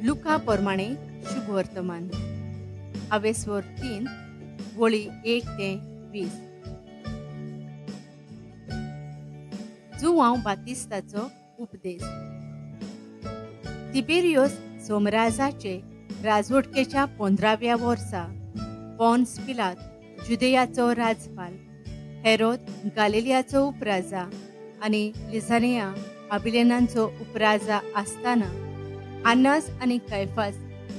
लुका प्रमाणे शुभवर्तमान आवेस्वर 3 वळी 1 ते 20. जुवांव बातिस्ताचो उपदेश. तिबेरियोस सोमराजाचे राजवटकेच्या 15व्या वर्सा पॉन्स पिलात जुदेयाचो राजपाल, हेरोद गालिलियाचो उपराजा आनी लिझानिया अबिलेनांचो उपराजा आसतना आनस आनी कैफास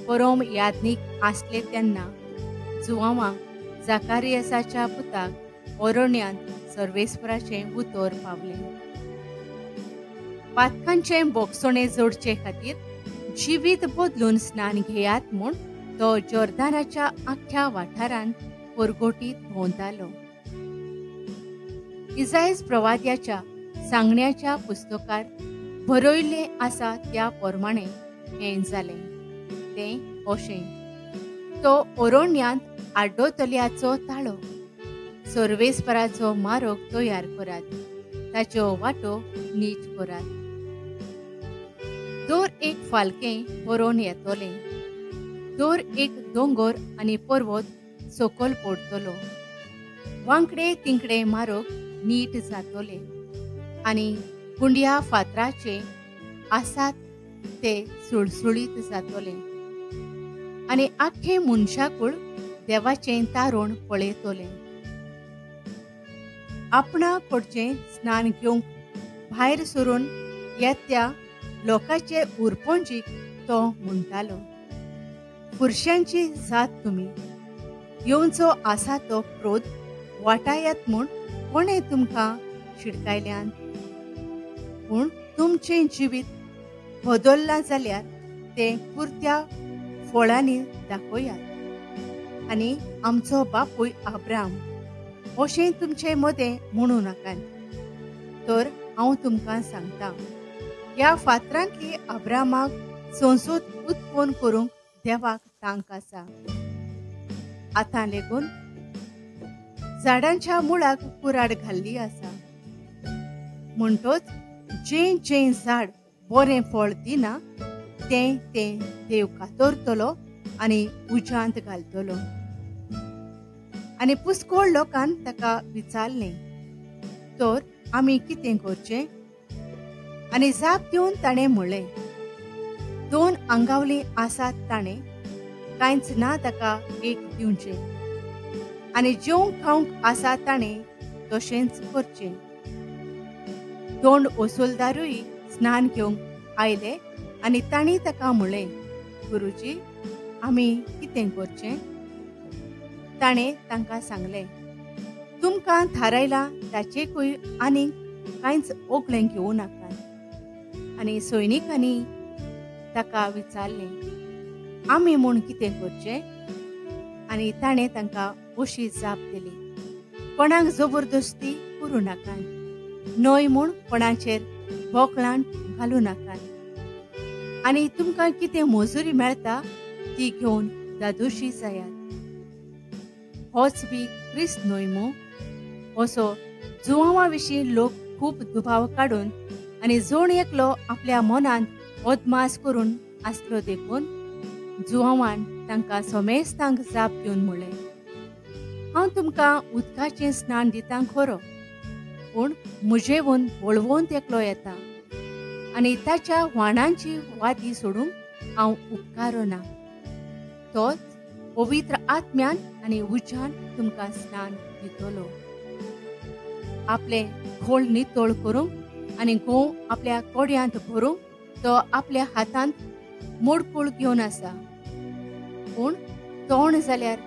परोम याज्ञीक आसले तेन्ना जुवांवाक जाकारियसाच्या पुताक ओरण्यांत सर्वेस्पराचें उतर पावलें. पातकांचें बोगसणें जोडचे खातीर जिवीत बदलून स्नान घेयात म्हूण तो जॉर्दानाच्या आख्ख्या वाठारांत परगोटीत भोंवतालो. इजायस प्रवाद्याच्या सांगण्याच्या पुस्तकार बरयल्लें आसा त्या प्रमाणे हें जालें. तें अशें, तो ओरण्यांत आड्डोतल्याचो ताळो, सर्वेस्पराचो मार्ग तयार करात, ताच्यो वाटो नीट करात. दर एक फालकें बरोवन येतलें, दर एक दोंगर आनी पर्वत सकयल पडटलो, वांकडे तिंकडे मार्ग नीट जातले आनी गुंड्या फातराचे आसात ते सुळसुळीत जातले आनी आख्खे मनशाकूळ देवाचें तारण पळयतले. आपणा कडचें स्नान घेवंक भायर सरून येत्या लोकांचे उरपंजीक तो म्हणटालो, पुरशांची जात तुमी, येवचो आसा तो क्रोध वाटायात म्हूण कोणें तुमकां शिडकायल्यान? पूण तुमचें जिवीत बदल्लां जाल्यार तें पुरत्या फळांनी दाखयात आनी आमचो बापूय आब्राम अशें तुमचे मदें म्हणूं नाकात. तर हांव तुमकां सांगता, ह्या फातरांतली आब्रामाक संसद उत्पन्न करूंक देवाक तांक आसा. आतां लेगून झाडांच्या मुळाक कुराड घाल्ली आसा. म्हणटोच जें जें झाड बरें फळ दिना तें तें देव कातरतलो आनी उज्यांत घालतलो. आनी पुस्कोळ लोकान ताका विचारलें, तर आमी कितें करचें? आनी जाप दिवन ताणें म्हणलें, 2 आंगावलीं आसात ताणें कांयच ना ताका एक दिवचें, आनी जेवंक खावंक आसा ताणें तशेंच करचें. 2 वसुलदारूय स्नान घेवंक आयले आनी तांणी ताका म्हणलें, गुरुजी, आमी कितें करचें? ताणें तांकां सांगलें, तुमकां थारायलां ताचेकूय आनीक कांयच ओगळें घेवं नाकात. आनी सैनिकांनी ताका विचारलें, आमी म्हूण कितें करचें? आनी ताणें तांकां अशी जाप दिली, कोणाक जबरदस्ती करूं नाकात, न्हय म्हूण कोणाचेर बोकलांट घालूं नाकात, आनी तुमकां कितें मजुरी मेळटा ती घेवन दादोशी जायात. होच बी क्रिस्त न्हय मू? असो जुवांवा विशीं लोक खूब दुबाव काडून आनी जण एकलो आपल्या मनांत अदमास करून आसलो देखून जुवांवान तांकां समेस्तांक जाप दिवन म्हणलें, हांव तुमकां उदकाचें स्नान दितां खरो, पूण म्हजेवन वळवंत एकलो येता आनी ताच्या व्हाणांची वादी सोडूंक हांव उपकारो ना. तोच पवित्र आत्म्यान आनी उज्यान तुमकां स्नान दितलो. आपलें खोल नितळ करूंक आनी गोंव आपल्या कोड्यांत भरूंक तो आपल्या हातांत मोडकूळ घेवन आसा, पूण तोंड जाल्यार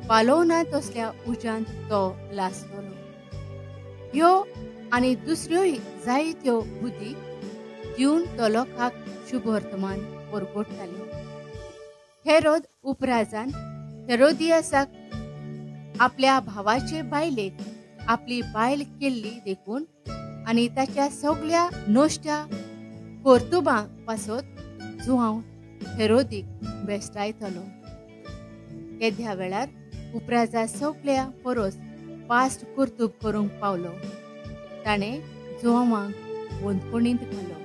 पालोवना तसल्या उज्यांत तो लासतलो. ह्यो आनी दुसऱ्योय जायत्यो बुद्धी दिवन तो लोकांक शुभवर्तमान परगोडटालो. हेरोद उपराजान हेरोदियासाक आपल्या भावाचे बायलेक आपली बायल केल्ली देखून आनी ताच्या सगळ्या नश्ट्या कर्तुबां पासत जुवांव हेरोदीक बेश्टायतलो. येद्या वेळार उपराजा सगळ्या परस पास्ट कर्तूब करूंक पावलो. ताणें जुवांवाक बंदखणींत घालो.